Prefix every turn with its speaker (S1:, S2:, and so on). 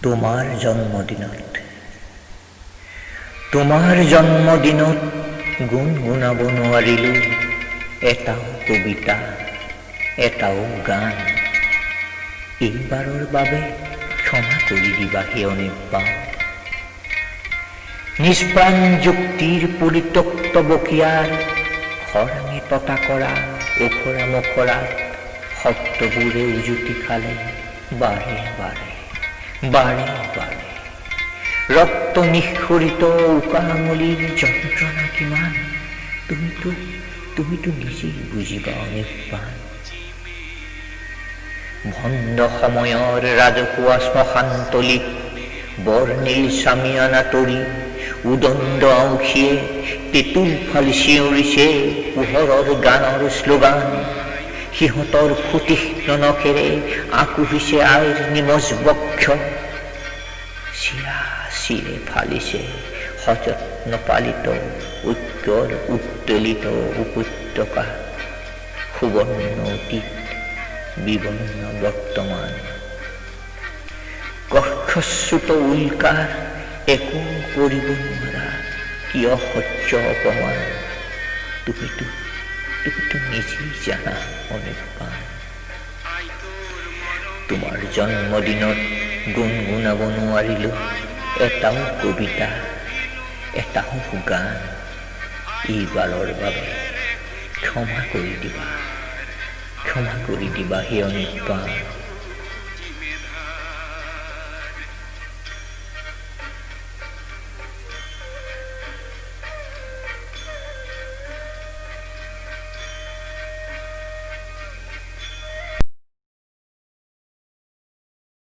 S1: তোমাৰ জন্মদিনত, তোমাৰ জন্মদিনত গুণগুণাব নোৱাৰিলোঁ এটাও কবিতা, এটাও গান। এইবাৰৰ বাবে ক্ষমা কৰি দিবা হে অনিৰ্বাণ। নিষ্প্ৰাণ যুক্তিৰ পৰিত্যক্ত বকিয়াৰ খৰাঙে ততা কৰা ওখৰা মখৰাত শব্দবোৰে উজুতি খালে বাৰে বাৰে, বাৰে বাৰে। ৰক্ত নিঃসৰিত উকা আঙুলিৰ যন্ত্ৰণা কিমান, তুমিতো নিজেই বুজিবা অনিৰ্বাণ। ভণ্ড সময়ৰ ৰাজহুৱা শ্মশানতলীত বৰ্ণিল চামিয়ানা তৰি উদণ্ড আউসীয়ে টেঁটুৰ ফালি চিঞৰিছে পোহৰৰ গানৰ শ্লোগান। সিহঁতৰ সুতীক্ষ্ণ নখেৰে আকুহিছে আইৰ নিমজ বক্ষ, চিৰা চিৰে ফালিছে সযত্ন পালিত ঐক্যৰ উত্তোলিত উপত্যকা। সুবৰ্ণ অতীত, বিবৰ্ণ বৰ্তমান, কক্ষচ্যুত উল্কাৰ একো কৰিব নোৱাৰা কি অসহ্য অপমান, তুমিতো নিজেই জানা অনিৰ্বাণ। তোমাৰ জন্মদিনত গুণগুণাব নোৱাৰিলো এটাও কবিতা, এটাও গান। এইবাৰৰ বাবে ক্ষমা কৰি দিবা, ক্ষমা কৰি দিবা হে অনিৰ্বাণ।